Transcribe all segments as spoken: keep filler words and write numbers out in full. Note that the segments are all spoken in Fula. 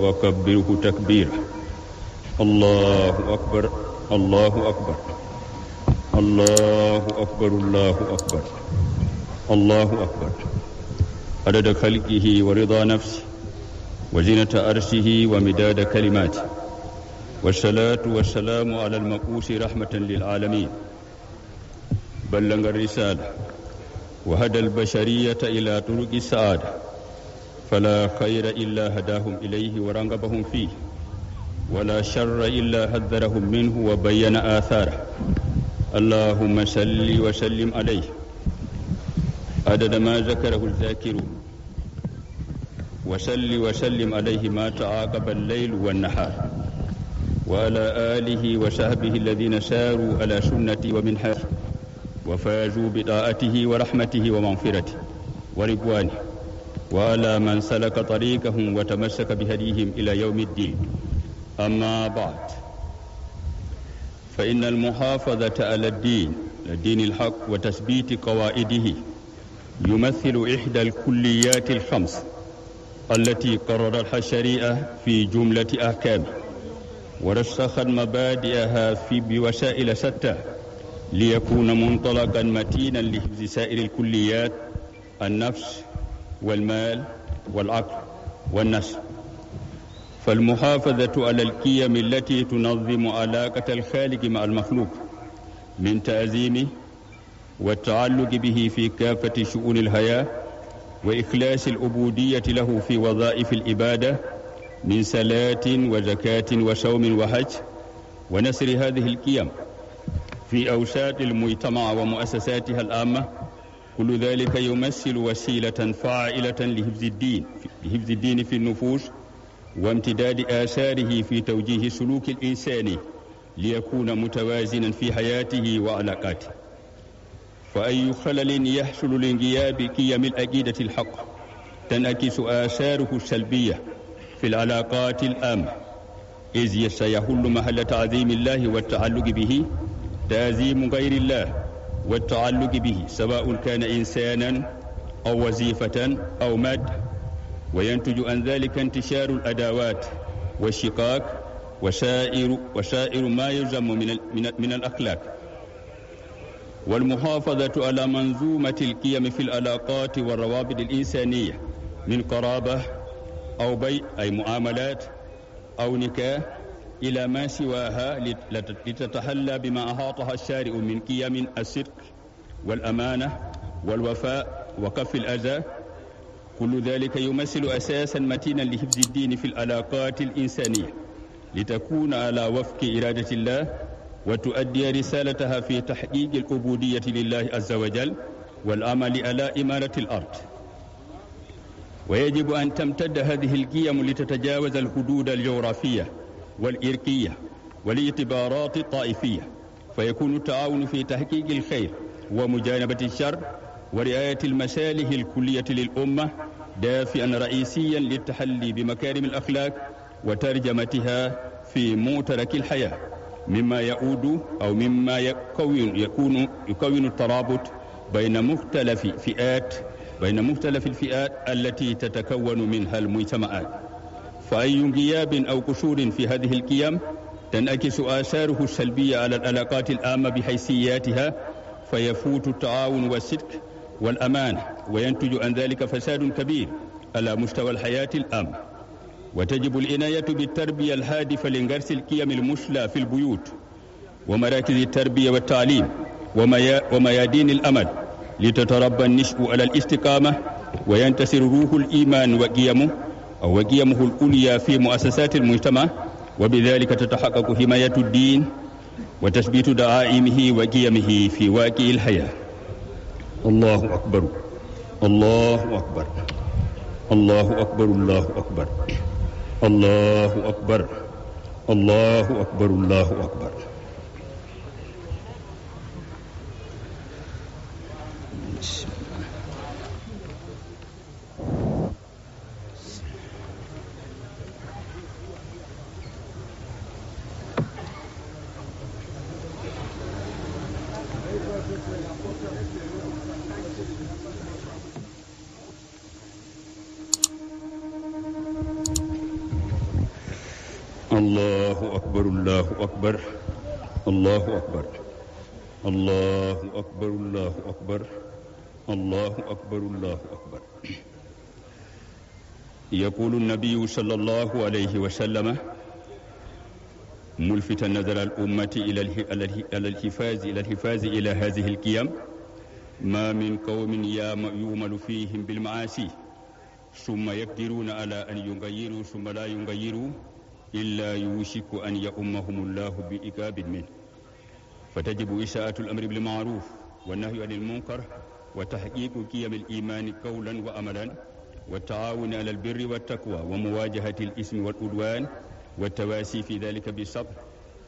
وكبره تكبيرا. الله أكبر، الله أكبر، الله أكبر، الله أكبر، الله أكبر. عدد خلقه ورضا نفسه وزنة عرشه ومداد كلماته. والصلاة والسلام على المبعوث رحمة للعالمين. بلغ الرسالة وهدى البشرية إلى طرق السعادة، فلا خير إلا هداهم إليه ورغبهم فيه، ولا شر إلا حذرهم منه وبين آثاره. اللهم صل وسلم عليه عدد ما ذكره الذاكرون، وصل وسلم عليه ما تعاقب الليل والنهار، وعلى آله وصحبه الذين ساروا على سنته ومنهاجه وفازوا بطاعته ورحمته ومغفرته ورضوانه، وعلى من سلك طريقهم وتمسك بهديهم إلى يوم الدين. أما بعد، فإن المحافظة على الدين، الدين الحق، وتثبيت قواعده يمثل إحدى الكليات الخمس التي قررتها الشريعة في جملة أحكامه، ورسخت مبادئها في بوسائل شتى ليكون منطلقا متينا لحفظ سائر الكليات: النفس والمال والعقل والنسل. فالمحافظة على القيم التي تنظم علاقة الخالق مع المخلوق من تعظيمه والتعلق به في كافة شؤون الحياة، وإخلاص العبودية له في وظائف العبادة من صلاة وزكاة وصوم وحج، ونشر هذه القيم في أوساط المجتمع ومؤسساتها العامة، كل ذلك يمثل وسيلة فاعلة لحفظ الدين، لحفظ الدين في النفوس، وامتداد آثاره في توجيه السلوك الإنساني ليكون متوازنا في حياته وعلاقاته. فأي خلل يحصل لانغياب قيم العقيدة الحق تنعكس آثاره السلبية في العلاقات العامة، إذ سيحل محل تعظيم الله والتعلق به تعظيم غير الله والتعلق به، سواء كان إنسانا أو وظيفة أو مادة، وينتج عن ذلك انتشار العداوات والشقاق وسائر، وسائر ما يذم من ال-، من ال-، من الأخلاق. والمحافظة على منظومة القيم في العلاقات والروابط الإنسانية من قرابة أو بيع، أي معاملات، أو نكاح، إلى ما سواها لت-، لت-، لتتحلى بما أحاطها الشارع من قيم الصدق والأمانة والوفاء وكف الأذى. كل ذلك يمثل أساسا متينا لحفظ الدين في العلاقات الإنسانية، لتكون على وفق إرادة الله، وتؤدي رسالتها في تحقيق العبودية لله عز وجل والعمل على إمارة الأرض. ويجب أن تمتد هذه القيم لتتجاوز الحدود الجغرافية والعرقية والاعتبارات الطائفية، فيكون التعاون في تحقيق الخير ومجانبة الشر ورعاية المصالح الكلية للأمة دافعا رئيسيا للتحلي بمكارم الأخلاق وترجمتها في معترك الحياة، مما يعود أو مما يكون، يكون، يكون الترابط بين مختلف فئات، بين مختلف الفئات التي تتكون منها المجتمعات. فأي انغياب أو قصور في هذه القيم تنعكس آثاره السلبية على العلاقات العامة بحيثياتها، فيفوت التعاون والصدق والأمانة، وينتج عن ذلك فساد كبير على مستوى الحياة العامة. وتجب العناية بالتربية الهادفة لغرس القيم المثلى في البيوت ومراكز التربية والتعليم وميا-، وميادين العمل، لتتربى النشء على الاستقامة، وينتصر روح الإيمان وقيمه، أو وقيمه العليا في مؤسسات المجتمع، وبذلك تتحقق حماية الدين وتثبيت دعائمه وقيمه في واقع الحياة. الله أكبر، الله أكبر، الله أكبر، الله أكبر، الله أكبر، الله أكبر، الله أكبر. الله أكبر، الله أكبر، الله أكبر، الله أكبر، الله أكبر، الله أكبر، الله أكبر. يقول النبي صلى الله عليه وسلم، ملفتا نظر الأمة إلى الح-، على الح-، على الحفاظ، إلى الحفاظ إلى هذه القيم: ما من قوم يعم-، يعمل فيهم بالمعاصي ثم يقدرون على أن يغيروا ثم لا يغيروا إلا يوشك أن يؤمهم الله بعقاب منه. فتجب إساءة الأمر بالمعروف والنهي عن المنكر وتحقيق قيم الإيمان قولا وعملا والتعاون على البر والتقوى ومواجهة الإثم والعدوان والتواسي في ذلك بالصبر،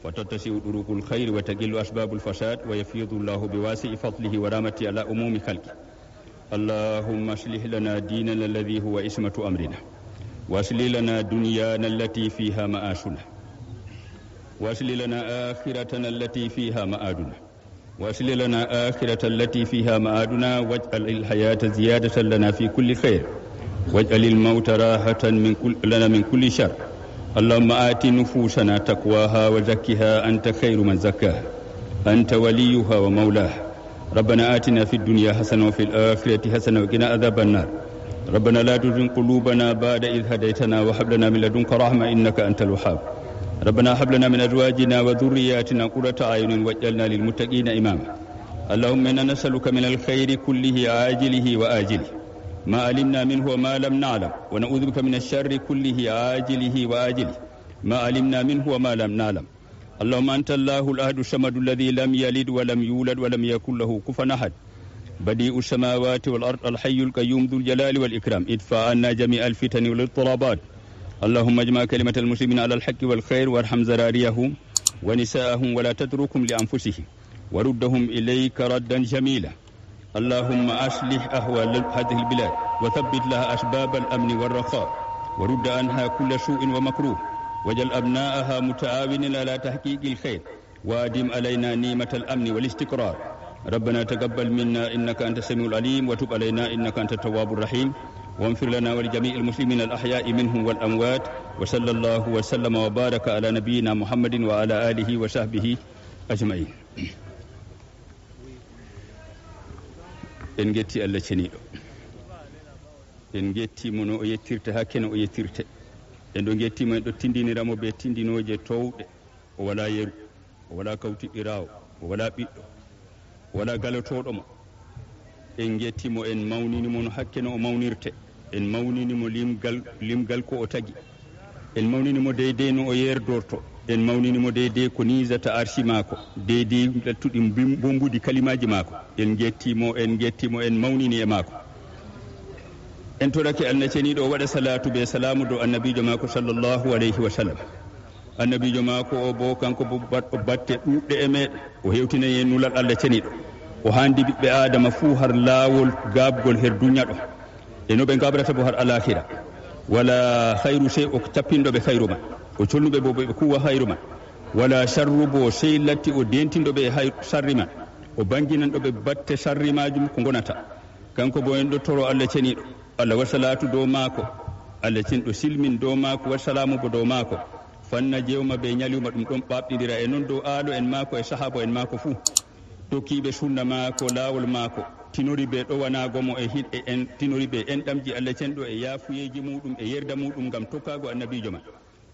فتتسع طرق الخير وتقل أسباب الفساد ويفيض الله بواسع فضله ورحمته على عموم خلقه. اللهم أصلح لنا ديننا الذي هو عصمة أمرنا، وأصلح لنا دنيانا التي فيها معاشنا، وأصلح لنا آخرتنا التي فيها معادنا، وأصلح لنا آخرة التي فيها معادنا، واجعل الحياة زيادة لنا في كل خير، واجعل الموت راحة من كل، لنا من كل شر. اللهم آت نفوسنا تقواها وزكها أنت خير من زكاها، أنت وليها ومولاها. ربنا آتنا في الدنيا حسنة وفي الآخرة حسنة وقنا عذاب النار. ربنا لا تزغ قلوبنا بعد إذ هديتنا وهب لنا من لدنك رحمة إنك أنت الوهاب. ربنا هب لنا من أزواجنا وذرياتنا قرة أعين واجعلنا للمتقين إماما. اللهم إنا نسألك من الخير كله عاجله وآجله ما علمنا منه وما لم نعلم، ونعوذ بك من الشر كله عاجله وآجله ما علمنا منه وما لم نعلم. اللهم أنت الله الأحد الصمد الذي لم يلد ولم يولد ولم يكن له كفوا أحد. بديع السماوات والأرض الحي القيوم ذو الجلال والإكرام، ادفع عنا جميع الفتن والاضطرابات. اللهم اجمع كلمة المسلمين على الحق والخير وارحم ذراريهم ونساءهم ولا تتركهم لأنفسهم وردهم إليك ردا جميلا. اللهم أصلح أحوال هذه البلاد وثبت لها أسباب الأمن والرخاء ورد عنها كل سوء ومكروه واجعل أبناءها متعاونين على تحقيق الخير وأدم علينا نعمة الأمن والاستقرار. ربنا تقبل منا إنك أنت السميع العليم وتب علينا إنك أنت التواب الرحيم واغفر لنا ولجميع المسلمين الأحياء منهم والأموات وصلى الله وسلم وبارك على نبينا محمد وعلى آله وصحبه أجمعين. En ngetti Allah ceniiɗo. En ngetti mo no o yettirta hakke no o yettirte. En ɗo ngetti mo, en ɗo tindinira mo be tindinooje towɗe. O walaa yeru, o walaa kawtiɗɗiraawo, o walaa ɓiɗɗo, o walaa galotooɗo mo. En ngetti mo, en mawnini mo no hakke no o mawnirte. En mawnini mo limgal, limgal ko o tagi. En mawnini mo deydey no o yeerdorto. En mawnini mo deydey ko niisata arsi maako, deydey lattuɗi mbim-, mbombudi kalimaaji maako. En ngetti mo, en ngetti mo, en mawnini e maako. En torake Allah ceniiɗo o waɗa salaatu be salaamu dow annabiijo maako sallallahu alayhi wa sallam. Annabiijo maako o bo, kanko bo baɗɗo batte ɗuuɗɗe e meeɗen. O hewtinay en nulal Allah ceniiɗo. O handi ɓiɓɓe Aadama fuu har laawol gaaɓgol her dunya ɗo. E no ɓe ngabrata bo har alakhira. Wala khairu sey o cappinɗo ɓe khairu man. O colnuɓe bo ɓe kuwa khairu man. Wala sharru bo sey latti o dentinɗo ɓe hay-, sharri man. O banginanɗo ɓe batte sharri majum ko ngonata. Kanko bo en ɗo toro Allah ceniiɗo. Allah wa salatu dow maako. Allah ceniiɗo silmin dow maako, wa salaamu bo dow maako. Fanna jewma be nyaluma ɗum ɗon ɓaɓɗindira e non dow aalo en maako e sahabo en maako fuu. Tokkiiɓe sunna maako, laawol maako, tinori be ɗowanaago mo e hin-, e en, tinori be enɗamji Allah cenɗo e yaafuyeeji muuɗum e yerda muuɗum ngam tokkaago annabiijo man.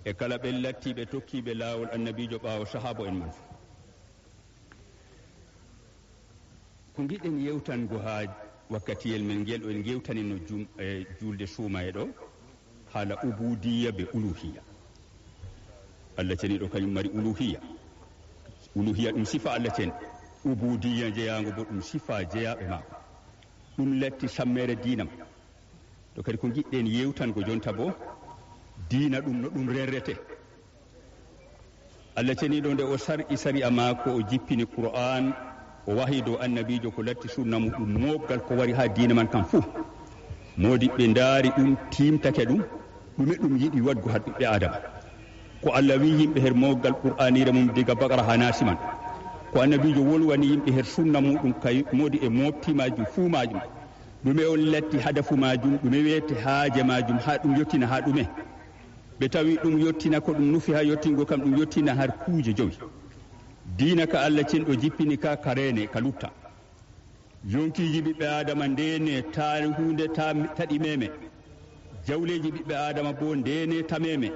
E kala ɓen lattiiɓe tokkiiɓe laawol annabiijo ɓaawo sahaabo en man fuu. Ko ngiɗen yewtango haa wakkatiyel men ngel, o en ngewtanino jum-, e juulde suumaye ɗo, haala ubudiyya be uluhiyya. Allah ceniiɗo kañum mari uluhiyya. Uluhiyya ɗum sifa Allah ceniiɗo. Ubudiyya jeyaango bo ɗum sifa jeyaaɓe maako. Ɗum latti sammeere diina man. To kadi ko ngiɗɗen yewtango jonta bo, diina ɗum no ɗum rerrete. Allah ceniiɗo nde o sar'i sari'a maako, o jippini Qur'aan, o wahi dow annabiijo ko latti sunna muɗum mooɓgal ko wari haa diina man kan fuu. Moodiɓɓe ndaari ɗum, tiimtake ɗum, ɗume ɗum yiɗi waɗgo haa ɓiɓɓe Aadama. Ko Allah wi'i yimɓe her mooɓgal Qur'aaniire mum diga Baqara haa Naasi man. Ko annabiijo wolwani yimɓe her sunna muɗum kay moodi e mooɓti maajum fuu maajum. Ɗume on latti hadafu maajum, ɗume weete haaje maajum haa ɗum yottina haa ɗume? Ɓe tawi ɗum yottina ko ɗum nufi haa yottingol kam, ɗum yottina har kuuje jowi. Diina ka Allah cenɗo jippini ka, ka reene, ka lutta. Yonkiiji ɓiɓɓe Aadama ndeene taa huunde taa, taɗi meme. Jawleeji ɓiɓɓe Aadama boo ndeene ta meme.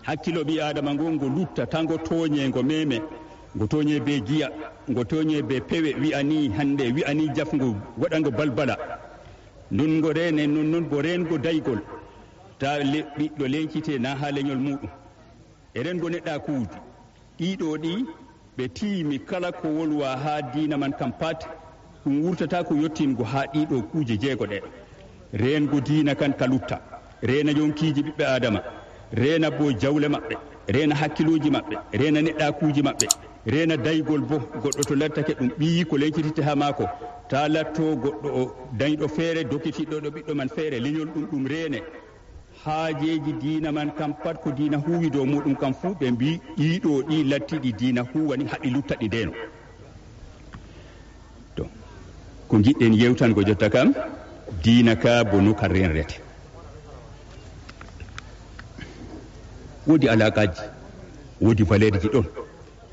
Hakkilo ɓii Aadama ngo, ngo lutta, taa ngo tooñe, ngo meme. Ngo tooñe bee giya, ngo tooñe bee pewe, wi'a nii hannde, wi'a nii jafngo, waɗa ngo balbala. Non ngo reene, non, non bo reengo daygol. Taa le-, ɓiɗɗo lencite naa haa lenyol muuɗum. E reengo neɗɗaakuuji. Ɗiɗo ɗi ɓe tiimi kala ko wolwa haa diina man kam pat, ɗum wurtata ko yottingo haa ɗiɗo kuuje jeego ɗe. Reengo diina kan ka lutta, reena yonkiiji ɓiɓɓe Aadama, reena bo jawle maɓɓe, reena hakkiluuji maɓɓe, reena neɗɗaakuuji maɓɓe, reena daygol bo, goɗɗo to lattake ɗum ɓiyi ko lencititte haa maako, taa latto goɗɗo o danyɗo feere, dokitiɗɗo ɗo ɓiɗɗo man feere, lenyol ɗum ɗum reene. Haajeeji diina man kam pat ko diina huuwi dow muuɗum kam fuu, ɓe mbii ɗiɗo ɗi latti ɗi diina huuwani, haɗi lutta ɗi ndeeno. To, ko njiɗɗen yewtango jotta kam, diina ka bo no ka reenrete. Woodi alaaqaaji, woodi valeerji ɗon.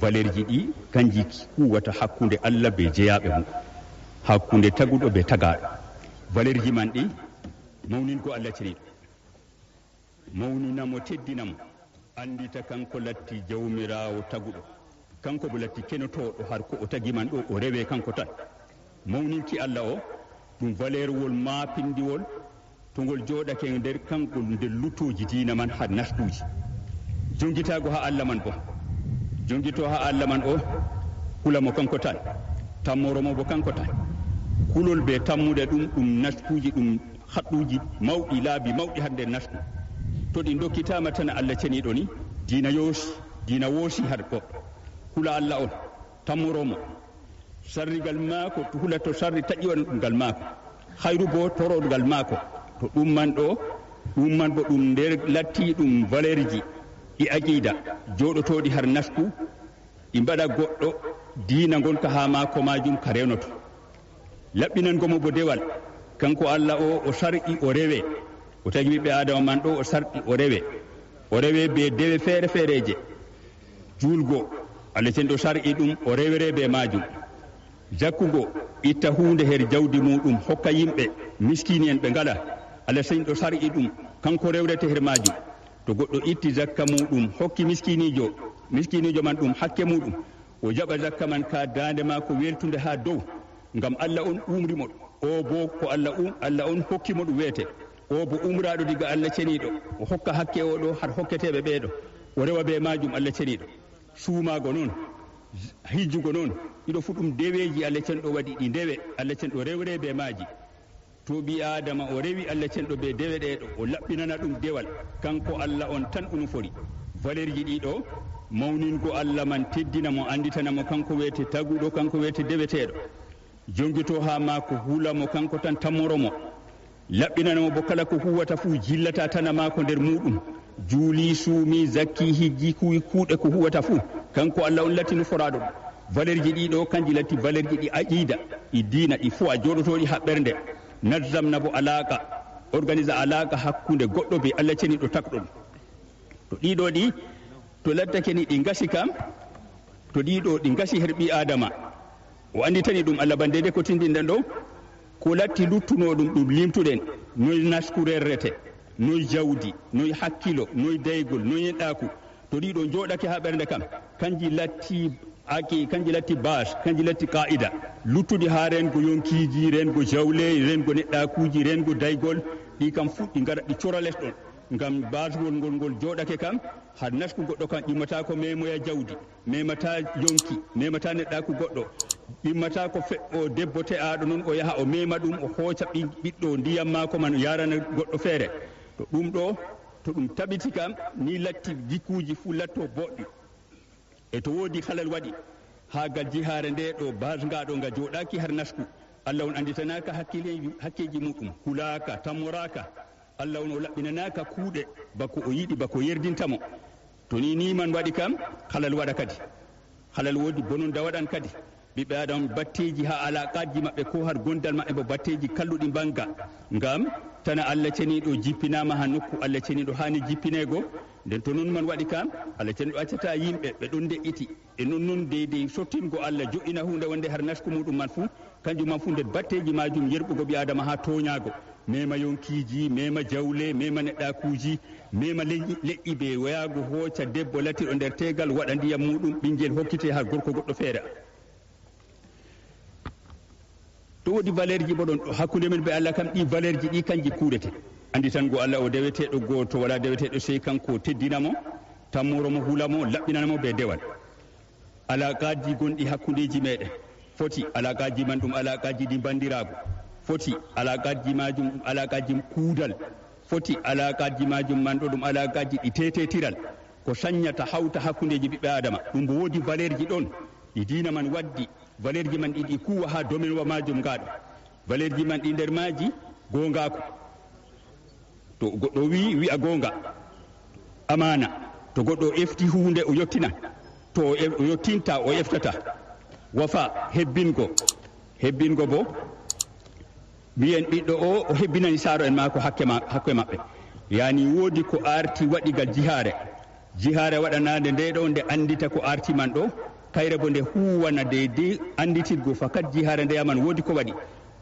Valeerji ɗi kanji huuwata hakkunde Allah be jeyaaɓe mum, hakkunde taguɗo be tagaaɗo. Valeerji man ɗi, mawningo Allah ceniiɗo. Mawnina mo, teddina mo, anndita kanko latti Jawmiraawo taguɗo. Kanko bo latti kenotooɗo har ko o tagi man ɗo, o rewe kanko tan. Mawninki Allah o, ɗum valeerwol maapindiwol, to ngol jooɗake nder kanko, nder lutooji diina man har naskuuji. Jongitaago haa Allah man bo. Jongito haa Allah man o, hula mo kanko tan. Tammoro mo bo kanko tan. Kulol be tammude ɗum, ɗum naskuuji, ɗum haɗɗuuji mawɗi, laabi mawɗi har nder nasku. To ɗi dokkitaama tan Allah ceniiɗo ni, diina yoosi, diina woosi har goɗɗo. Hula Allah on, tammoro mo. Sarrigal maako, to hula to sarri taƴi on ɗum ngal maako. Hayru bo toro ngal maako. To ɗum man ɗo, ɗum man bo ɗum nder latti ɗum valeerji ɗi aqiida, jooɗotooɗi har nasku, ɗi mbaɗa goɗɗo diina ngonka haa maako maajum ka rewnoto. Laɓɓinango mo bo dewal, kanko Allah o, o sar'i o rewe. O tagi ɓiɓɓe Aadama man ɗo, o sar'i o rewe. O rewe be dewe feere-feereeje. Juulgo, Allah cenɗo sar'i ɗum, o rewere be maajum. Jakkugo, itta huunde her jawdi muuɗum, hokka yimɓe, miskiini'en ɓe ngalaa. Allah cenɗo sar'i ɗum, kanko rewrete her maajum. To goɗɗo itti zakka muuɗum, hokki miskiiniijo, miskiiniijo man ɗum hakke muuɗum, o jaɓa zakka man ka daande maako weltunde haa dow, ngam Allah on umri mo. O bo ko Allah um-, Allah on hokki mo ɗum weete. O bo umraaɗo diga Allah ceniiɗo, o hokka hakke o ɗo har hokketeeɓe ɓee ɗo. O rewa be maajum Allah ceniiɗo. Suumaago non, hijjugo non, ɗiɗo fu ɗum deweeji Allah cenɗo waɗi ɗi ndewe, Allah cenɗo rewre be maaji. To ɓii Aadama o rewi Allah cenɗo be dewe ɗee ɗo, o laɓɓinana ɗum dewal, kanko Allah on tan o nufori. Valeerji ɗiɗo, mawningo Allah man, teddina mo, annditana mo kanko weete taguɗo, kanko weete deweteeɗo. Jongito haa maako, hula mo kanko tan, tammoro mo. Laɓɓinana mo bo kala ko huwata fuu, jillata tana maako nder muuɗum. Juuli, suumi, zakki, hijji, kuwi kuuɗe ko huwata fuu. Kanko Allah on latti nuforaaɗo ɗum. Valeerji ɗiɗo, kanji latti valeerji ɗi aqiida, ɗi diina, ɗi fuu a jooɗotooɗi haa ɓernde. Nazamna bo alaaka, organisa alaaka hakkunde goɗɗo be Allah ceniiɗo tagɗo ɗum. To ɗiɗo ɗi, to lattake ni ɗi ngasi kam, to ɗiɗo ɗi ngasi her ɓii Aadama, o annditani ɗum Allah bana deydey ko tinndinɗen ɗo, ko latti luttunoo ɗum, ɗum limtuɗen, noy nasku rerrete, noy jawdi, noy hakkilo, noy daygol, noy neɗɗaaku. To ɗiɗo njooɗake haa ɓernde kam, kanji latti aki, kanji latti base, kanji latti qaa'ida. Luttuɗi haa reengo yonkiiji, reengo jawle, reengo neɗɗaakuuji, reengo daygol, ɗi kam fuɗɗi ngara ɗi cora les ɗon. Ngam baasgol ngol, ngol jooɗake kam, har nasku goɗɗo kam ƴummataa ko memoya jawdi, memataa yonki, memataa neɗɗaaku goɗɗo, ƴummataa ko feƴƴo debbo te'aaɗo non, o yaha o mema ɗum, o hooca ɓi-, ɓiɗɗo ndiyam maako man, o yaarana goɗɗo feere. To ɗum ɗo, to ɗum tabiti kam, ni latti jikkuuji fuu latto boɗɗi. E to woodi halal waɗi, haa gal jihaare nde ɗo baasngaa ɗo nga jooɗaaki har nasku, Allah on annditanaaka hakkileeji-, hakkeeji muɗum, hulaaka, tammoraaka. Allah on o laɓɓinanaaka kuuɗe bako o yiɗi, bako yerdinta mo. To ni, ni man waɗi kam, halal waɗa kadi. Halal woodi bononda waɗan kadi. Ɓiɓɓe Aadama batteeji haa alaaqaaji maɓɓe, ko har gondal maɓɓe bo batteeji kalluɗi mbannga. Ngam Tana Allah ceniiɗo jippinaama haa nokku Allah ceniiɗo haani jippineego. Nden to non man waɗi kam, Allah ceniiɗo accata yimɓe ɓe ɗon de'iti. E non non deydey sottingo Allah jo'ina huunde wonde har nasku muɗum man fuu, kanjum man fuu nder batteeji maajum yerɓugo ɓii Aadama haa tooñaago. Mema yonkiiji, mema jawle, mema neɗɗaakuuji, mema leƴƴi, leƴƴi be woyaago hooca debbo latiɗo nder teegal waɗa ndiyam muɗum, ɓingel hokkite har gorko goɗɗo feere. To woodi valeur ji bo ɗon hakkunde men be Allah kam, ɗi valeur ji ɗi kanji kuurete. Anditango Allah o deweteeɗo gooto, wala deweteeɗo sey kanko, teddina mo, tammoro mo, hula mo, laɓɓinana mo be dewal. Alaaqaaji gonɗi hakkundeji meɗen foti, alaaqaaji man ɗum alaaqaaji ɗi bandiraagu foti, alaaqaaji majum ɗum alaaqaaji kuudal foti, alaaqaaji majum man ɗo ɗum alaaqaaji ɗi tetetiral. Ko sanyata hawta hakkundeji ɓiɓɓe Adama, ɗum bo woodi valeur ji ɗon ɗi diina man waddi. Valeur ji man ɗi ɗi kuwa haa domaine wa majum ngaɗo. Valeur ji man ɗi nder maaji goongaaku. To goɗɗo wi'i, wi'a goonga. Amaana. To goɗɗo efti huunde, o yottina. To o ef-, o yottinta, o eftata. Wafa, hebbingo. Hebbingo bo, mbiyen ɓiɗɗo o, o hebbinani saaro en maako hakke ma-, hakke maɓɓe. Yani woodi ko arti waɗigal jihaare. Jihaare waɗanaande nde ɗo, nde anndita ko arti man ɗo, kayre bo nde huwana deydey anndititgo fakat jihaare ndeya man woodi ko waɗi.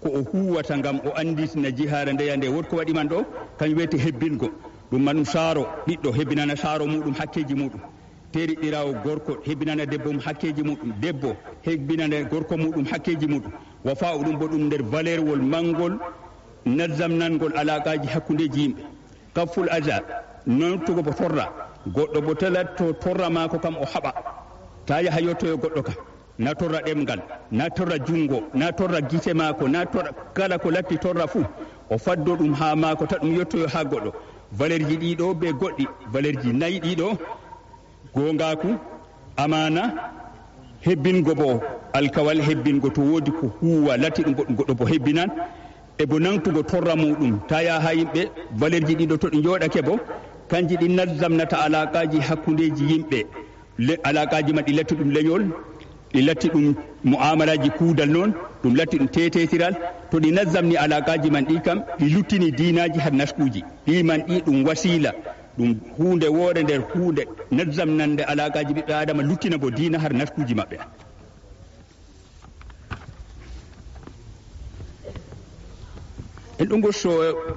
Ko o huwata ngam o annditina jihaare ndeya nde woodi ko waɗi man ɗo, kañum wiyete hebbingo. Ɗum man ɗum saaro, ɓiɗɗo hebbinana saaro muɗum hakkeeji muɗum. Teeriɗɗiraawo gorko hebbinana debbo mum hakkeeji muɗum, debbo hebbinana gorko muɗum hakkeeji muɗum. Wafa'u ɗum bo ɗum nder valeerwol manngol, nazzamnangol alaaqaaji hakkundeeji yimɓe. Kafful aza, naftugo bo torra. Goɗɗo bo ta latto torra maako kam o haɓa. Ta yaha yottoyo goɗɗo kam. Na torra ɗemngal, na torra junngo, na torra gite maako, na torra kala ko latti torra fuu. O faddo ɗum haa maako, ta ɗum yottoyo haa goɗɗo. Valeerji ɗiɗo be goɗɗi, valeerji nayi ɗiɗo. Goongaaku, amaana, hebbingo bo alkawal, hebbingo to woodi ko huwa, latti ɗum goɗɗum, goɗɗo bo hebbinan, e bo nangtugo torra muɗum. Ta yaha haa yimɓe, valeerji ɗiɗo to ɗi njooɗake bo, kanji ɗi nazzamnata alaaqaaji hakkundeeji yimɓe. Le-, alaaqaaji man ɗi latti ɗum leñol, ɗi latti ɗum mu'amalaaji kuudal non, ɗum latti ɗum tetetiral. To ɗi nazzamni alaaqaaji man ɗi kam, ɗi luttini diinaaji har naskuuji. Ɗi man ɗi ɗum wasiila, ɗum huunde woore nder huunde nazzamnande alaaqaaji ɓiɓɓe Aadama, luttina bo diina har naskuuji maɓɓe. En ɗum so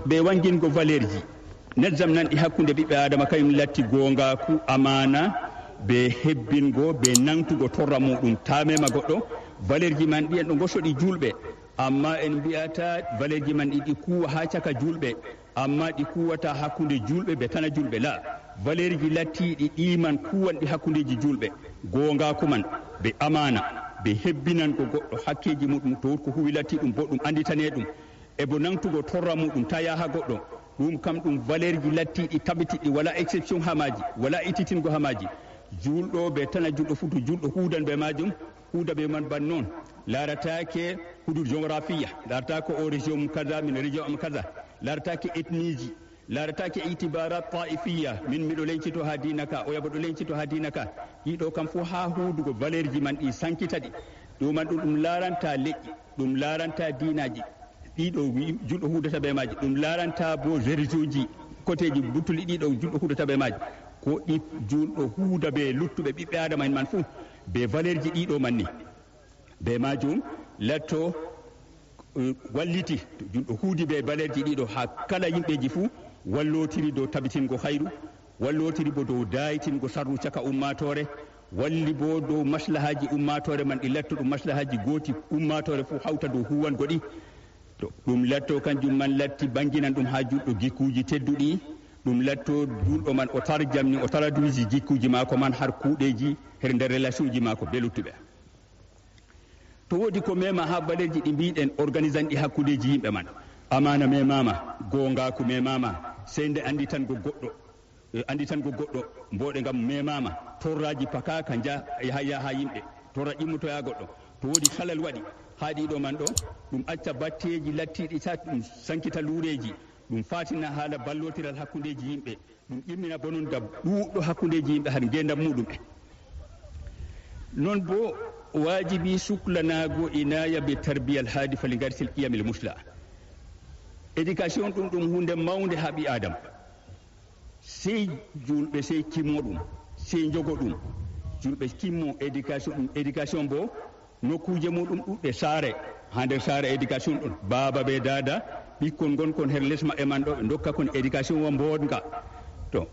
be wangingo valeerji, nazzamnanɗi hakkunde ɓiɓɓe Aadama, kañum latti goongaaku, amaana, be hebbingo, be nangtugo torra muɗum, ta mema goɗɗo. Valeerji man ɗi en ɗo ngosoɗi juulɓe, amma en mbi'ata valeerji man ɗi ɗi kuwa haa caka juulɓe, amma ɗi kuwata hakkunde juulɓe be tana juulɓe. La, valeerji lattiiɗi ɗi man kuwanɗi hakkundeeji juulɓe, goongaaku man, be amaana, be hebbinango goɗɗo hakkeeji muɗum, to ko huwi latti ɗum boɗɗum, annditane ɗum, e bo nangtugo torra muɗum, ta yaha goɗɗo. Ɗum kam ɗum valeerji lattiiɗi tabitiɗɗi, wala exception haa maaji, wala ittitingo haa maaji. Juulɗo be tana juulɗo fuu, to juulɗo huudan be maajum, huuda be man ban non. Laarataake hudud géographia, laarataake o région am kaza, min région am kaza. Laarataake ethnieji, laarataake itibarat taifiya, min miɗo lencito haa diina ka, oya bo ɗo lencito haa diina ka. Ɗiɗo kam fuu haa huudugo valeerji man ɗi sankita ɗi. Ɗum man ɗum, ɗum laaranta leƴƴi, ɗum laaranta diinaaji. Ɗiɗo wi-, juulɗo huudata be maaji. Ɗum laaranta bo réligionji, koteeji buttuli ɗiɗo juulɗo huudata be maaji. Ko ɗi juulɗo huuda be luttuɓe ɓiɓɓe Aadama en man fuu, be valeerji ɗiɗo man ni. Be maajum latto, eh, walliti, juulɗo huudi be valeerji ɗiɗo haa kala yimɓeeji fuu, wallotiri dow tabitingo hayru, wallotiri bo dow daayitingo sarru caka ummaatoore, walli bo dow maslahaaji ummaatoore man ɗi latto ɗum maslahaaji gooti, ummaatoore fuu hawta dow huwango ɗi. To ɗum latto kanjum man latti banginan ɗum haa juulɗo gikkuuji tedduɗi, ɗum latto juulɗo man o tarjamni, o taraduisi gikkuuji maako man har kuuɗeeji her nder relationji maako be luttuɓe. To woodi ko mema haa valeerji ɗi mbiɗen organisanɗi hakkundeeji yimɓe man, amaana memaama, goongaaku memaama, sey nde annditango goɗɗo, eh, annditango goɗɗo, mbooɗe ngam memaama, torraaji pakaaka nja-, yaha, yaha yimɓe, torra ƴimmotoya goɗɗo. To woodi halal waɗi haa ɗiɗo man ɗo, ɗum acca batteeji lattiiɗi tat, ɗum sankita luureeji, ɗum faatina haala ballootiral hakkundeeji yimɓe. Ɗum immina bononda ɗuuɗɗo hakkundeeji yimɓe har ngeendam muɗum en. Non bo waajibi suklanaago inaaya be tarbiyal haadi fali ngarsil qiyamil musla. Éducation ɗum ɗum huunde mawnde haa ɓii aadama. Sey juulɓe sey kimmo ɗum, sey njogo ɗum. Juulɓe kimmo éducation ɗum. Éducation boo nokkuuje muɗum ɗuɗɗe. Saare, haa nder saare éducation ɗon, baaba bee daada, ɓikkon ngonkon her les maɓɓe man ɗo, ɓe ndokka kon éducation wa mboodnga. To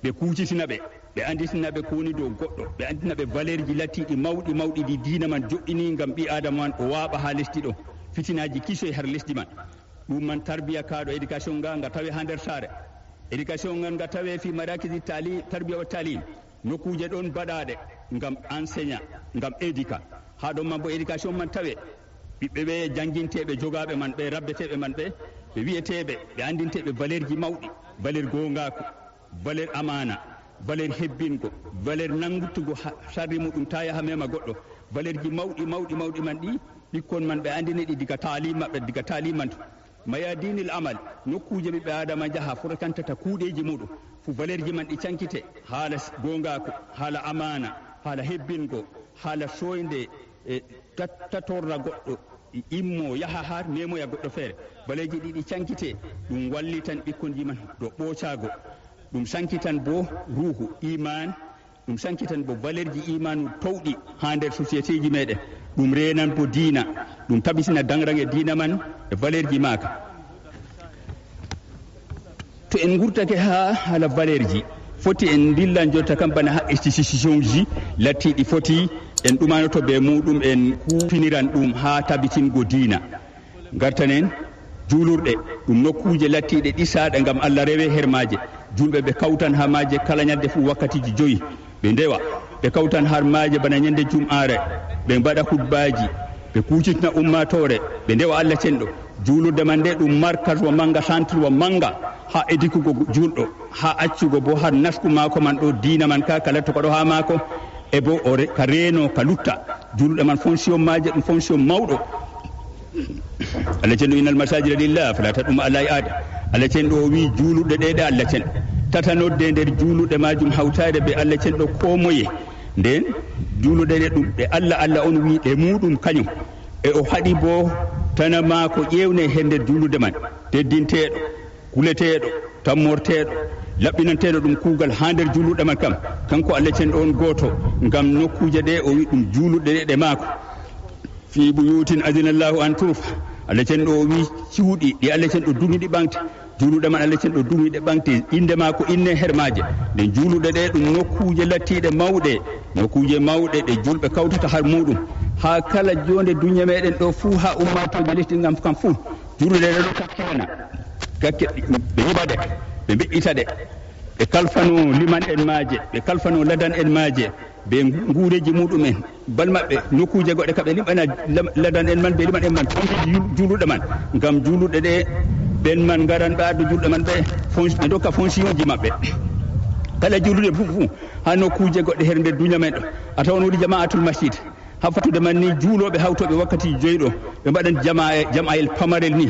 ɓe kuucitina ɓe, ɓe annditina ɓe ko woni dow goɗɗo, ɓe anndina ɓe valeurji lattiiɗi mawɗi mawɗi ɗi diina man jo'ini ngam ɓii aadama man o waaɓa haa lesdi ɗo, fitinaaji kisoy har lesdi man. Ɗum man tarbiya kaaɗo éducation nga nga tawe haa nder saare. Éducation ngan nga tawe fi marakisi tali tarbiya wa talim. Nokkuuje ɗon baɗaaɗe ngam enseignant, ngam éduca. Haa ɗon man bo éducation man tawe. Ɓiɓɓe ɓe jannginteeɓe jogaaɓe man ɓe, rabbeteeɓe man ɓe, ɓe wi'eteeɓe, ɓe anndinteeɓe valeurji mawɗi, valeur goongaaku, valeur amaana, valeur hebbingo, valeur nanngutugo ha-, sarri muɗum taa yaha meema goɗɗo. Valeurji mawɗi mawɗi mawɗi man ɗi, ɓikkon man ɓe anndini ɗi diga taalim maɓɓe, diga taalim man to. Mayadinil amal, nokkuuje ɓiɓɓe aadama njaha fotantata kuuɗeeji muɗum, fu valeurji man ɗi cankite, haala s-, goongaaku, haala amaana, haala hebbingo, haala sooynde, e tat-, tatorra goɗɗo, i-, immo, yaha haa meemoya goɗɗo feere. Valeurji ɗi ɗi cankite, ɗum wallitan ɓikkonji man dow ɓoocaago. Ɗum sankitan bo ruuhu, iman, ɗum sankitan bo valeurji imanu towɗi haa nder sociétéji meɗen. Ɗum reenan bo diina, ɗum tabitina daŋraŋge diina man e valeurji maaka. To en ngurtake haa haala valeurji, foti en ndillan jotta kam bana haa institutionji lattiiɗi foti en ɗumanoto be muɗum, en kuufiniran ɗum haa tabitingo diina. Ngartanen juulurɗe, ɗum nokkuuje lattiiɗe ɗisaaɗe ngam Allah rewe her maaje. Juulɓe ɓe kawtan haa maaje kala nyalde fuu wakkatiiji joyi. Ɓe ndewa, ɓe kawtan har maaje bana nyande jum'aare, ɓe mbaɗa hutbaaji, ɓe kuucitna ummaatoore, ɓe ndewa Allah cenɗo. Juulurde man nde ɗum markas wa mannga, centre wa mannga, haa edikugo juulɗo, haa accugo bo har nasku maako man ɗo diina man ka, ka latto ka ɗo haa maako, e bo o re-, ka reeno, ka lutta. Juulurde man fonction maaje ɗum fonction mawɗo. Allah cenɗo, "Innal masajida lillah, fala tad'u ma'a Allahi ahada." Allah cenɗo o wi juulurɗe ɗe, ɗe Allah cenɗo. Tata nodde nder juulurɗe majum hawtaade be Allah cenɗo ko moye. Nden juulurɗe ɗe ɗum ɗe Allah, Allah on wi ɗe muɗum kañum. E o haɗi bo tana maako ƴeewne her nder juulurɗe man. Teddinteeɗo, kuleteeɗo, tammorteeɗo, laɓɓinanteeɗo ɗum kuugal haa nder juulurɗe man kam. Kanko Allah cenɗo on gooto, ngam nokkuuje ɗe o wi ɗum juulurɗe ɗe, ɗe maako. Fi buyutin adina Allahu an turfa. Allah cenɗo o wi cuuɗi ɗi Allah cenɗo duŋi ɗi ɓaŋgte. Juulurɗe man Allah cenɗo duŋi ɗe ɓaŋgte. Innde maako inne her maaje. Nden juulurɗe ɗe ɗum nokkuuje lattiiɗe mawɗe. Nokkuuje mawɗe ɗe juulɓe kawtata har muɗum. Haa kala joonde dunya meɗen ɗo fuu, haa ummaatooje lesdi ngam kam fuu. Juulurɗe ɗe ɗo kakkilana. Kakke-, ɓe nyiɓa ɗe, ɓe mbe'ita ɗe. Ɓe kalfano liman en maaje, ɓe kalfano ladan en maaje. Be nguureeji muɗum'en, bal maɓɓe, nokkuuje goɗɗe ka ɓe liɓana lam-, ladan en man, be liman en man, fonsiiji jul-, juulurɗe man. Ngam juulurɗe ɗe, ɓen man ngaran ɓe adda juulɗe man ɓe, fons-, ɓe ndokka fonsiiji maɓɓe. Kala juulurɗe fuu, fuu, haa nokkuuje goɗɗe her nder dunya men ɗo. A tawan woodi jama'atul masjid. Haa fattude man ni, juulooɓe hawtooɓe wakkati joyi ɗo, ɓe mbaɗan jama'a-, jama'ayel pamarel ni.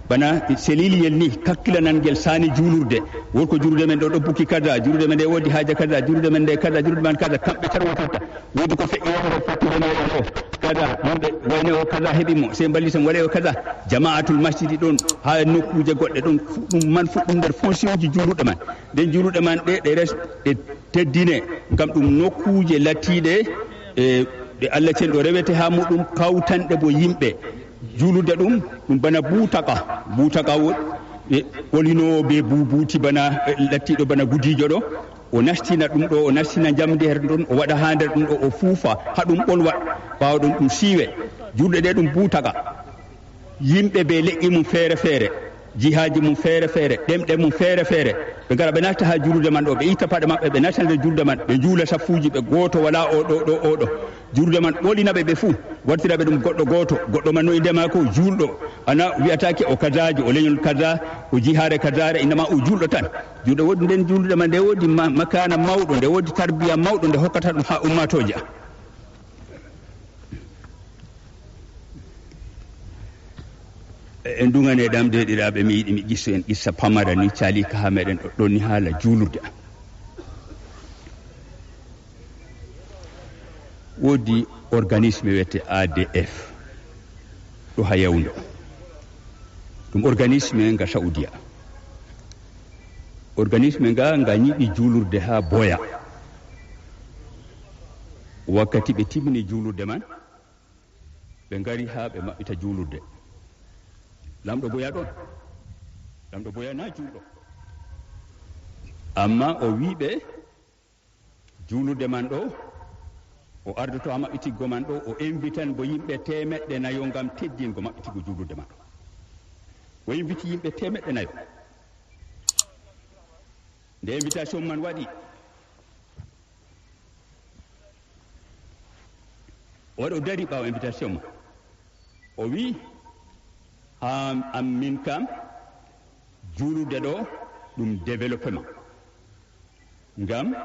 Bana seliliyel ni, kakkilanan ngel saani juulurde. Won ko juulurde men ɗo, ɗo bukki kaza, juulurde men nde woodi haaja kaza, juulurde men nde kaza, juulurde man kaza, kamɓe tan wontirta. Woodi ko feƴƴi wonde fattude meɗen o, kaza, yimɓe wayne o kaza heɓi mo, sey mballiten waɗe o kaza. Jama'atul masjidi ɗon, haa nokkuuje goɗɗe ɗon, fu-, ɗum man fuɗɗum nder fonsiyoji juulurde man. Nden juulurde man ɗe, ɗe res-, ɗe teddine, ngam ɗum nokkuuje lattiiɗe, e, ɗe Allah cenɗo rewete haa muɗum, kawtanɗe bo yimɓe. Juulurde ɗum, ɗum bana buutaka. Buutaka wo-, e, ɓolinoowo be buubuuti bana, e, lattiiɗo bana gudiijo ɗo. O nastina ɗum ɗo, o nastina njamndi her ɗon, o waɗa haa nder ɗum ɗo, o fuufa, haa ɗum ɓolwa. Ɓaawo ɗum, ɗum siiwe. Juulde ɗe ɗum buutaka. Yimɓe be leƴƴi mum feere feere, jihaaji mum feere feere, ɗemɗe mum feere feere. Ɓe ngara ɓe nasta haa juulurde man ɗo, ɓe itta paɗe maɓɓe, ɓe nasta nder juulde man, ɓe njuula saffuuji, ɓe gooto walaa o ɗo, ɗo, o ɗo. Juulde man ɓolina ɓe, ɓe fuu, wartira ɓe ɗum goɗɗo gooto. Goɗɗo man no innde maako juulɗo. Ana wi'ataake o kazaajo, o leñol kaza, o jihaare kazaare, innama o juulɗo tan. Juulɗo woodi nden juulde man, nde woodi ma-, makaana mawɗo, nde woodi tarbiya mawɗo, nde hokkata ɗum haa ummaatooje. En duŋane ɗam, deeɗiraaɓe, mi yiɗi mi qissa en qissa pamara ni, caali ka haa meɗen ɗo, ɗon ni haala juulurde. Woodi organisme wiyete A D F ɗo haa Yawndo. Ɗum organisme nga Saudiya. Organisme nga, nga nyiɓi juulurde haa boya. Wakkati ɓe timmini juulurde man, ɓe ngari haa ɓe maɓɓita juulurde. Laamɗo boya ɗon. Laamɗo boya na juulɗo. Amma o wi'i ɓe, juulurde man ɗo, o ardoto haa maɓɓitiggo man ɗo, o invitan bo yimɓe teemeɗɗe nayo ngam teddingo maɓɓitigo juulurde man ɗo. O inviti yimɓe teemeɗɗe nayo. Nde invitation man waɗi, o waɗi o dari ɓaawo invitation man. O wi'i, haa am min kam, juulurde ɗo ɗum développement. Ngam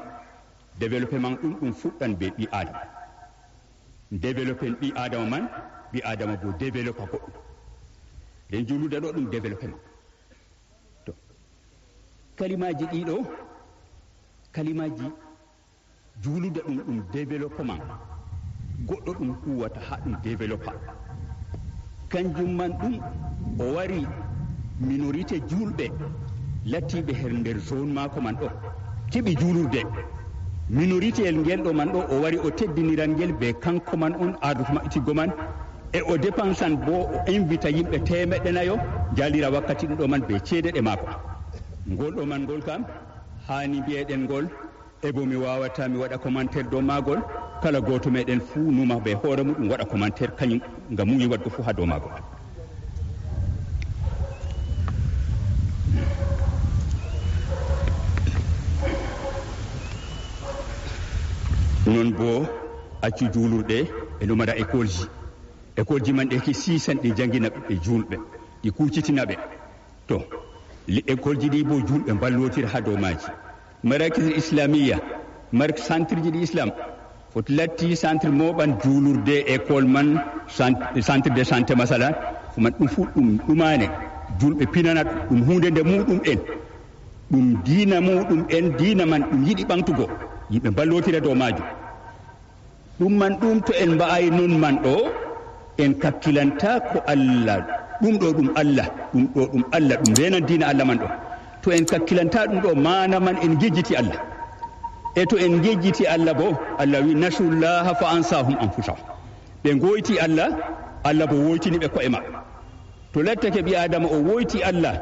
développement ɗum, ɗum fuɗɗan be ɓii Aadama. Développer ɓii Aadama man, ɓii Aadama bo développa goɗɗum. Nden juulurde ɗo ɗum développement. To, kalimaaji ɗiɗo, kalimaaji juulurde ɗum, ɗum développement. Goɗɗo ɗum huwata haa ɗum développa. Kanjum man ɗum o wari minorité juulɓe lattiiɓe her nder zone maako man ɗo. Keɓi juulurde. Minorité el ngel ɗo man ɗo o wari o teddiniran ngel be kanko man on ardoto maɓɓitiggo man. E o dépensan bo o invita yimɓe teemeɗɗe nayo jaalira wakkati ɗum ɗo man be ceede ɗe maako. Ngol ɗo man ngol kam haani mbi'eɗen ngol. E bo mi waawata mi waɗa commentaire dow maagol, kala gooto meɗen fuu numa be hoore muɗum waɗa commentaire kañum nga muuyi waɗgo fuu haa dow maagol. Non bo accu juulurɗe e lumata écoleji. Écoleji man ɗe ki siisan ɗi janngina ɓiɓɓe juulɓe, ɗi kuucitina ɓe. To, li-, écoleji ɗi bo juulɓe mballotira haa dow maaji. Marakis Islamiyya, mar-, centreji ɗi Islam, foti latti centre mooɓan juulurde, école man, cent-, centre de santé masala, ko man ɗum fuu ɗum ɗumaane, juulɓe pinana ɗum, ɗum huunde nde muuɗum en. Ɗum diina muuɗum en, diina man ɗum yiɗi ɓaŋtugo, yimɓe mballotira dow maajum. Ɗum man ɗum to en mba'ay non man ɗo, en kakkilanta ko Allah, ɗum ɗo ɗum Allah, ɗum ɗo ɗum Allah, ɗum reenan diina Allah man ɗo. To en kakkilanta ɗum ɗo, maana man en ngejjiti Allah. E to en ngejjiti Allah bo, Allah wi, "Nasullaha fa ansahum anfusahum." Ɓe ngoyti Allah, Allah bo woytini ɓe ko'e maɓɓe. To lattake ɓii Aadama o woyti Allah,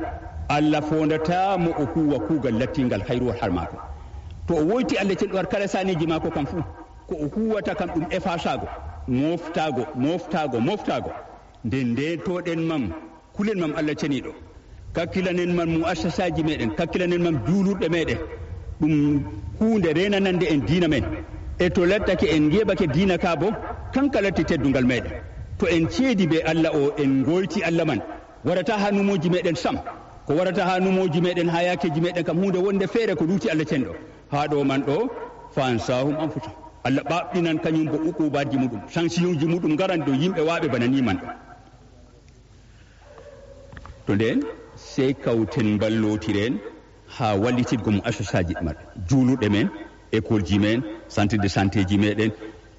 Allah foondata mo o huwa kuugal lattingal hayruwal har maako. To o woyti Allah cenɗo har kala saneeji maako kam fuu, ko o huwata kam ɗum efasaago, mooftaago, mooftaago, mooftaago. Nde ndeentooɗen mam, kulen mam Allah ceniiɗo. Kakkilanen mam mu'assasaaji meɗen, kakkilanen mam juulurɗe meɗen. Ɗum huunde reenanande en diina men. E to lattake en ngeɓake diina ka bo, kanka latti teddungal meɗen. To en ceedi be Allah o, en ngoyti Allah man. Warata haa numooji meɗen sam. Ko warata haa numooji meɗen, haa yaakeeji meɗen kam huunde wonde feere ko luuti Allah cenɗo. Haa ɗo man ɗo, fa ansahum anfusahum. Allah ɓaɓɓinan kañum bo uquubaaji muɗum, sanksiyoŋji muɗum ngaran dow yimɓe waaɓe bana ni man ɗo. To nden, sey kawten mballootiren haa wallititgo mu'assasaaji maɓɓe, juulurɗe men, écoleji men, centre de santéji meɗen,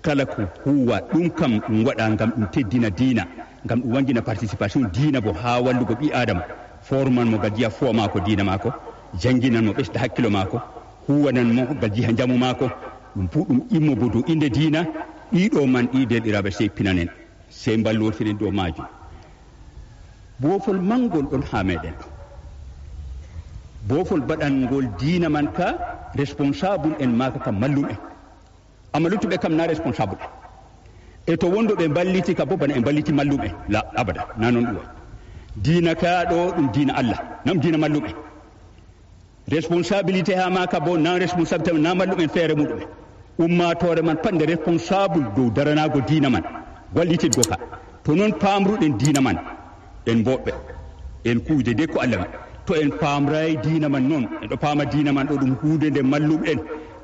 kala ko huwa ɗum kam ɗum waɗa ngam ɗum teddina diina, ngam ɗum wanngina participation diina bo haa wallugo ɓii Aadama, forman mo gajiya fuwa maako diina maako, jannginan mo ɓesda hakkilo maako, huwanan mo gajiya njamu maako, ɗum fuu ɗum immo bo dow innde diina, ɗiɗo man ɗi deerɗiraaɓe sey pinanen. Sey mballootiren dow maajum. Boofol manngol ɗon haa meɗen ɗo. Boofol baɗangol diina man ka responsable en maaka kam mallum en. Amma luttuɓe kam na responsable en. E to wondo ɓe mballiti ka bo bana ɓe mballiti mallum en. La abada, na non ɗum wa'i. Diina ka ɗo ɗum diina Allah, na ɗum diina mallum en. Responsabilité haa maaka bo, na responsabilité na mallum en feere muɗum en. Ummaatoore man pat nde responsable dow daranaago diina man, wallititgo ka. To non paamruɗen diina man, en mboɗɓe, en kuuwide de ko Allah wi. To en paamraay diina man non, en ɗo paama diina man ɗo ɗum huunde nde mallum en,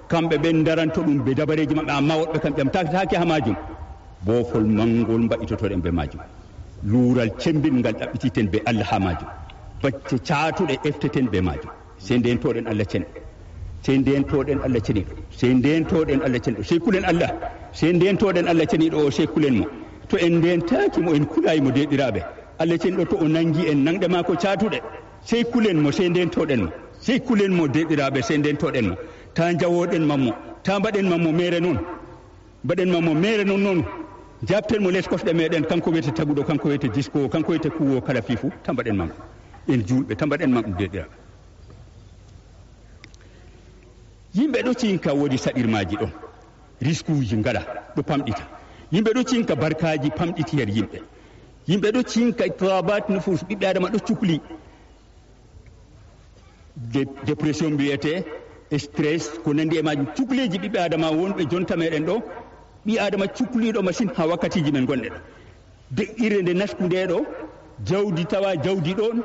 kamɓe ɓen daranto ɗum be dabareeji maɓɓe, amma woɗɓe kam ƴamtaake haa maajum. Boofol manngol mbaɗitotoɗen be maajum. Luural cembiɗngal ɗaɓɓititen be Allah haa maajum. Bacce caatuɗe efteten be maajum. Sey ndeentoɗen Allah ceniiɗo. Sey ndeentoɗen Allah ceniiɗo. Sey ndeentoɗen Allah ceniiɗo. Sey kulen Allah. Sey ndeentoɗen Allah ceniiɗo o, sey kulen mo. To en ndeentaaki mo, en kulaay mo, deerɗiraaɓe, Allah cenɗo to o nangi en nanɗe maako caatuɗe, sey kulen mo, sey ndentoɗen mo. Sey kulen mo, deeɗiraaɓe, sey ndentoɗen mo. Taa njawoɗen mammo, taa mbaɗen mammo meere noon. Mbaɗen mammo meere noon noon. Jaabten mo les kosɗe meeɗen, kanko wiyete taguɗo, kanko wiyete jiskoowo, kanko wiyete kuwoowo kala fii fuu, taa mbaɗen mammo. En juulɓe, taa mbaɗen mammo, deeɗiraaɓe. Yimɓe ɗo cinka woodi saɗirmaaji ɗon, riskuuji ngala ɗo pamɗita. Yimɓe ɗo cinka barkaaji pamɗiti her yimɓe. Yimɓe ɗo cinka ittirabaat nufus, ɓiɓɓe Adama ɗo cukli. De-, depression mbiyetee, stress, ko nanndi e maajum. Cukleeji ɓiɓɓe Adama wonɓe jonta meeɗen ɗo, ɓii Adama cukliiɗo masin haa wakkatiiji men ngonɗen ɗo. De'ire nde nasku nde ɗo, jawdi tawa jawdi ɗon,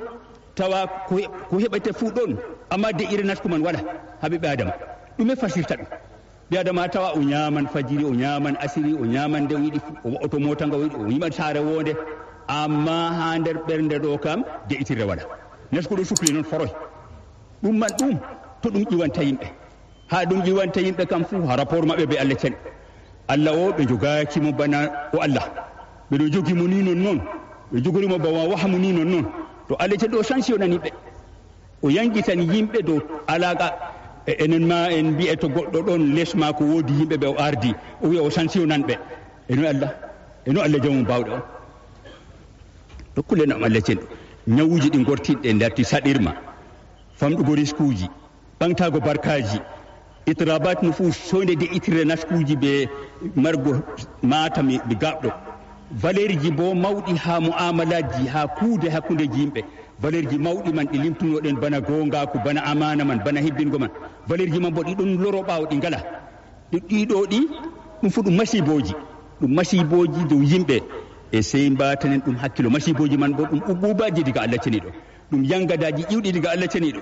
tawa ko he-, ko heɓete fuu ɗon, amma de'ire nasku man wala haa ɓiɓɓe Adama. Ɗume fasirta ɗum? Ɓii Adama tawa o nyaaman fajiri, o nyaaman asiri, o nyaaman nde o yiɗi fuu, o wa'oto moota nga o yiɗi, o nyiɓan saare woonde, amma haa nder ɓernde ɗo kam de'itirre wala. Nasku ɗo sukli noon foroy. Ɗum man ɗum, to ɗum ƴiwanta yimɓe. Haa ɗum ƴiwanta yimɓe kam fuu, haa rapport maɓɓe bee Allah cenɗo. Allah o, ɓe njogaaki mo bana o Allah. Ɓe ɗo njogi mo nii non non. Ɓe njogori mo bana wahmu nii non non. To Allah cenɗo o sanctionnani ɓe. O yangitani yimɓe dow alaaka. E enen ma en mbi'e to goɗɗo ɗon les maako woodi yimɓe ɓe o ardi. O wi'a o sanctionnan ɓe. E no Allah, e no Allah jawmu baawɗe on. To kulen am Allah cenɗo. Nyawuuji ɗi ngortinɗe ndarti saɗirma. Famɗugo riskuuji. Ɓaŋtaago barkaaji, ittirabaat nufus, soynde de'itirre naskuuji bee margo maata mi, mi gaaɓɗo. Valeerji boo mawɗi haa mu'amalaaji, haa kuude hakkundeeji yimɓe. Valeerji mawɗi man ɗi limtunoɗen bana gooŋgaaku, bana amaana man, bana hebbingo man. Valeerji man boo ɗi ɗon loro ɓaawo, ɗi ngalaa. Ɗi, ɗi ɗo ɗi, ɗum fuu ɗum masiibooji. Ɗum masiibooji dow yimɓe. E sey mbaatanen ɗum hakkilo. Masiibooji man boo ɗum uquubaaji diga Allah ceniiɗo. Ɗum yangadaaji iwɗi diga Allah ceniiɗo.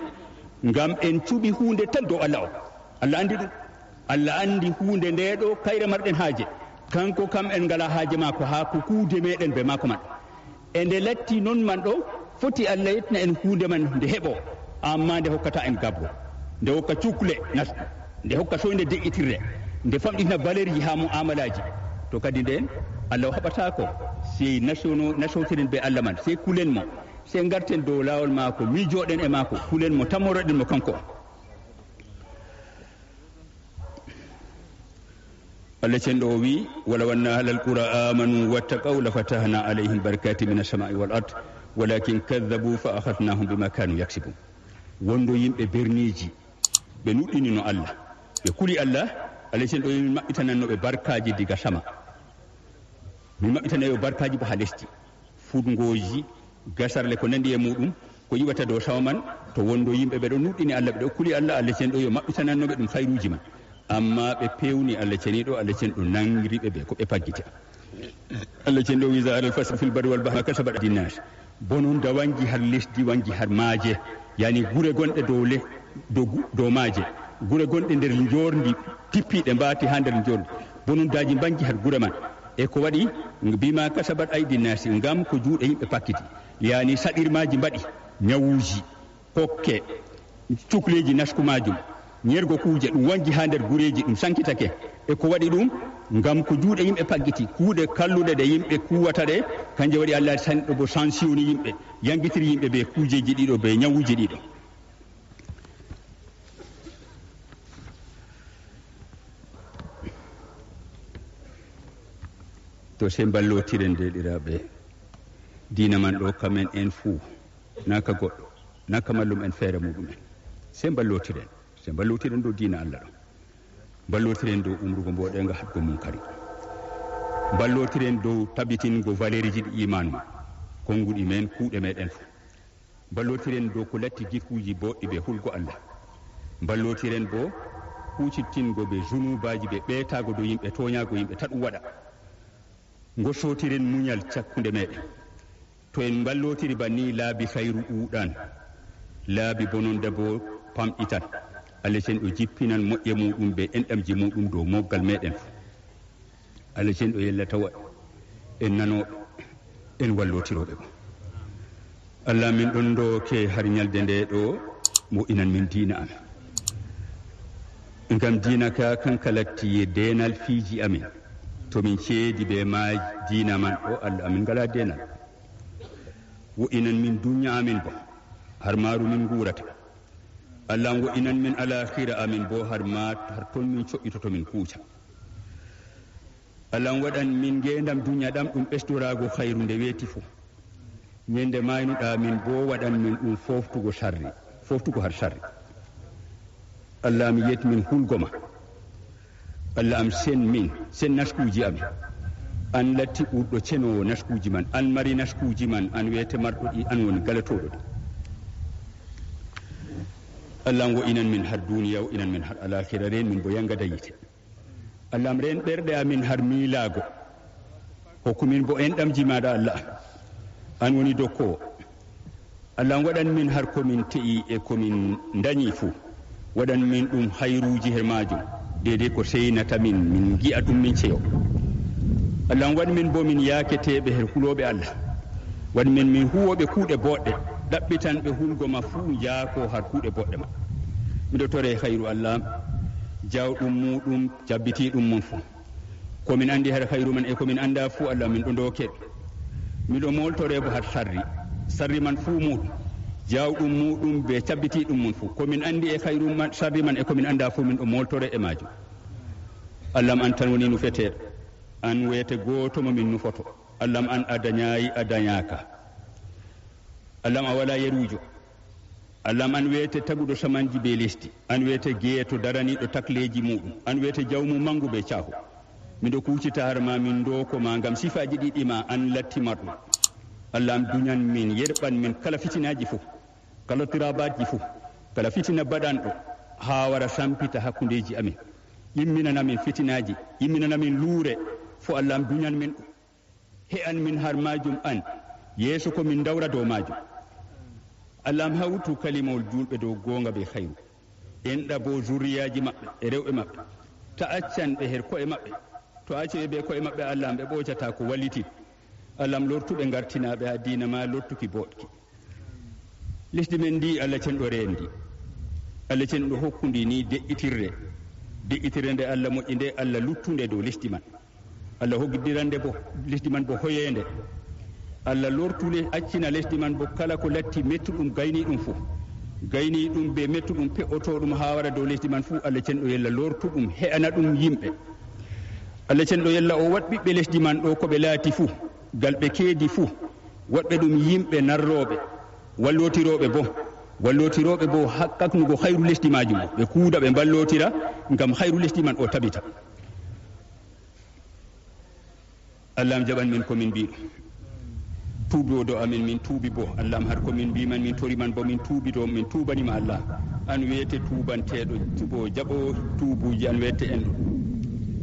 Ngam en cuɓi huunde tan dow Allah o. Allah anndi ɗum. Allah anndi huunde nde ɗo kayre marɗen haaje. Kanko kam en ngalaa haaje maako haa ko kuude meeɗen bee maako man. E nde latti non man ɗo, foti Allah yettina en huunde man nde heɓo, ammaa nde hokkata en gabro. Nde hokka cukle nasɗi. Nde hokka soynde de'itirre. Nde famɗitina valeerji haa mu'amalaaji. To kadi nden, Allah o haɓataako. Sey nasono-, nasotiren bee Allah man, sey kulen mo. Sey ngarten dow laawol maako, miijooɗen e maako, kulen mo, tammoroɗen mo kanko. Allah cenɗo o wi'i, "Walaw anna ahlal qura amanu wattaqaw lafatahna alayhim barakatin minas sama'i wal ard, walakin kadhabu fa akhadhnahum bima kanu yaksibun." Wondo yimɓe berniiji, ɓe nuɗɗinino Allah, ɓe kuli Allah, Allah cenɗo o wi'i, "Min maɓɓitananno ɓe barkaaji diga sama. Min maɓɓitanay ɓe barkaaji bo haa lesdi." Fudngooji, gasarle ko nandi e muɗum, ko iwata dow sama man, to wondo yimɓe ɓe ɗo nuɗɗini Allah, ɓe ɗo kuli Allah, Allah cenɗo yo maɓɓitananno ɓe ɗum hayruuji man. Amma ɓe pewni Allah ceniiɗo, Allah cenɗo nangri ɓe be ko ɓe paggita. Allah cenɗo wi'i, "Zahara al-fasadu fil barri wal bahri bima kasabat aydin nas." Bononda wangi har lesdi, wangi har maaje, yani gure gonɗe dow le-, dow gu-, dow maaje. Gure gonɗe nder njorndi, tippiiɗe mbaati haa nder njorndi. Bonondaaji mbangi har gure man. E ko waɗi? Bima kasabat aydin nasi, ngam ko juuɗe yimɓe pakkiti. Yani saɗirmaaji mbaɗi, nyawuuji, kokke, cukleeji nasku maajum, nyergo kuuje, ɗum wangi haa nder gureeji, ɗum sankitake. E ko waɗi ɗum? Ngam ko juuɗe yimɓe paggiti, kuuɗe kalluɗe ɗe yimɓe kuwata ɗe, kanje waɗi Allah sanɗo bo sansiwni yimɓe, yangitiri yimɓe be kuujeeji ɗiɗo, be nyawuuji ɗiɗo. To sey mballotiren, deeɗiraaɓe, diina man ɗo, kamen en fuu, naa ka goɗɗo, naa ka mallum en feere muɗum en. Sey mballotiren, sey mballotiren dow diina Allah ɗo. Mballotiren dow umrugo mbooɗeeŋga, haɗgo munkari. Mballotiren dow tabitingo valeerji ɗi imaanu, konnguɗi men, kuuɗe meɗen fuu. Mballotiren dow ko latti gikuuji booɗɗi be hulgo Allah. Mballotiren boo huucittingo be zunuubaaji be ɓeetaago dow yimɓe, tooñaago yimɓe, ta ɗum waɗa. Ngosootiren munyal cakkunde meɗen. To en mballotiri banni, laabi hayru ɗuuɗan, laabi bononda boo pamɗitan. Allah cenɗo jippinan moƴƴe muɗum be enɗamji muɗum dow moggal meɗen fuu. Allah cenɗo yella tawa en nanooɓe, en wallotirooɓe bo. Allah, min ɗon ndooke har nyalde nde ɗo, mo'inan min diina amin. Ngam diina ka, kanka latti deenal fiiji amin. To min ceedi be ma diina man ɗo, Allah, amin ngalaa deenal. Wo'inan min dunya amin bo, har maaru min nguurata. Allah an wo'inan min alaakhira amin bo, har ma, har ton min co'itoto min kuuca. Allah an waɗan min ngeendam dunya ɗam ɗum ɓesdoraago khayru nde weeti fu. Nyande maaynuɗa min bo waɗan min ɗum foftugo sharri, foftugo har sharri. Allah am yet min hulgo ma. Allah am sen min, sen naskuuji amin. An latti ɓurɗo cenowo naskuuji man, an mari naskuuji man, an weete marɗo ɗi, an woni galatooɗo ɗi. Allah am wo'inan min har duniya, wo'inan min har alaakhira, reen min bo yanga dayite. Allah am reen ɓerɗe amin har miilaago. Hokku min bo enɗamji maaɗa Allah. An woni dokkoowo. Allah am waɗan min har ko min te'i e ko min ndañi fu. Waɗan min ɗum hayruuji her maajum. Deydey ko seynata min, min ngi'a ɗum min ceyo. Allah am waɗ min bo min yaaketeeɓe her hulooɓe Allah. Waɗ min min huwooɓe kuuɗe booɗɗe. Ɗaɓɓitanɓe hulgo ma fuu njaako har kuuɗe booɗɗe ma. Miɗo tore hayru Allah. Jawɗum muuɗum, jabbitiiɗum mun fuu. Ko min anndi har hayru man e ko min anndaa fuu, Allah, min ɗo ndooke. Miɗo mooltore bo har sarri. Sarri man fuu muuɗum. Jawɗum muuɗum be cabbitiiɗum mun fuu. Ko min anndi e hayru man, sarri man e ko min anndaa fuu, min ɗo mooltore e maajum. Allah, an tan woni nufeteeɗo. An weete gooto mo min nufoto. Allah, an a dañaayi, a dañaaka. Allah, a walaa yeruujo. Allah, an weete taguɗo samanji be lesdi. An weete geeto daraniiɗo takleeji muuɗum. An weete jawmu mangu be caahu. Miɗo kuucita har ma, min ndooko ma ngam sifaaji ɗiɗi ma, an latti marɗo. Allah, an duñan min, yerɓan min kala fitinaaji fuu, kala tirabaaji fuu, kala fitina baɗanɗo, haa wara sampita hakkundeeji amin. Yimminana min fitinaaji, yimminana min luure, fo Allah, an duñan min ɗum. He'an min har maajum an, yeeso ko min dawra dow maajum. Allah, am hawtu kalimawol juulɓe dow goonga be hayru. Enɗa bo zurriyaaji maɓɓe e rewɓe maɓɓe. Ta accan ɓe her ko'e maɓɓe. To acce ɓe be ko'e maɓɓe, Allah, am ɓe ɓoocata ko wallitii. Allah, am lortu ɓe ngartina ɓe haa diina ma lortuki booɗki. Lesdi men ndi, Allah cenɗo reendi. Allah cenɗo hokkundi ni de'itirre. De'itirre nde Allah moƴƴi nde, Allah luttunde dow lesdi man. Allah hoggidirande bo lesdi man bo hoyeende. Allah lortule accina lesdi man bo kala ko latti mettuɗum gayniiɗum fuu. Gayniiɗum be mettuɗum pe'otooɗum haa wara dow lesdi man fuu, Allah cenɗo yella lortu ɗum, he'ana ɗum yimɓe. Allah cenɗo yella o waɗ ɓiɓɓe lesdi man ɗo ko ɓe laati fuu, gal ɓe keedi fuu, waɗ ɓe ɗum yimɓe narrooɓe, wallootirooɓe bo. Wallootirooɓe bo haqqaknugo hayru lesdi maajum. Ɓe kuuda, ɓe mballootira ngam hayru lesdi man o tabita. Allah am jaɓan min ko min mbiɗo. Tuubi o do amin, min tuubi bo. Allah am har ko min mbiman, min tori man bo, min tuubi do, min tuubanima Allah. An weete tuubanteeɗo, tubo jaɓo tuubuji, an weete en.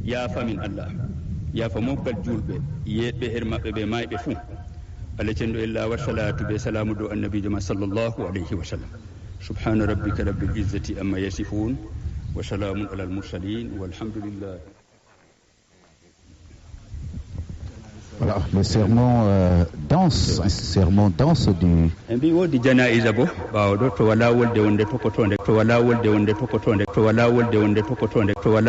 Yaafa min Allah. Yaafa mofgal julɓe, yeeɗɓe her maɓɓe be mayɓe fuu. Allah cenɗo ella wa salatu be salamu do annabijo ma sallallahu alayhi wa sallam. سبحان ربك رب العزة عما يصفون وسلام على المرسلين والحمد لله. Voilà, le serment euh, danse, un serment danse du. En mbi woodi janaiza bo ɓaawo ɗo, to wala wolde wonde tokotonde, to wala wolde wonde tokotonde, to wala wolde wonde tokotonde, to wala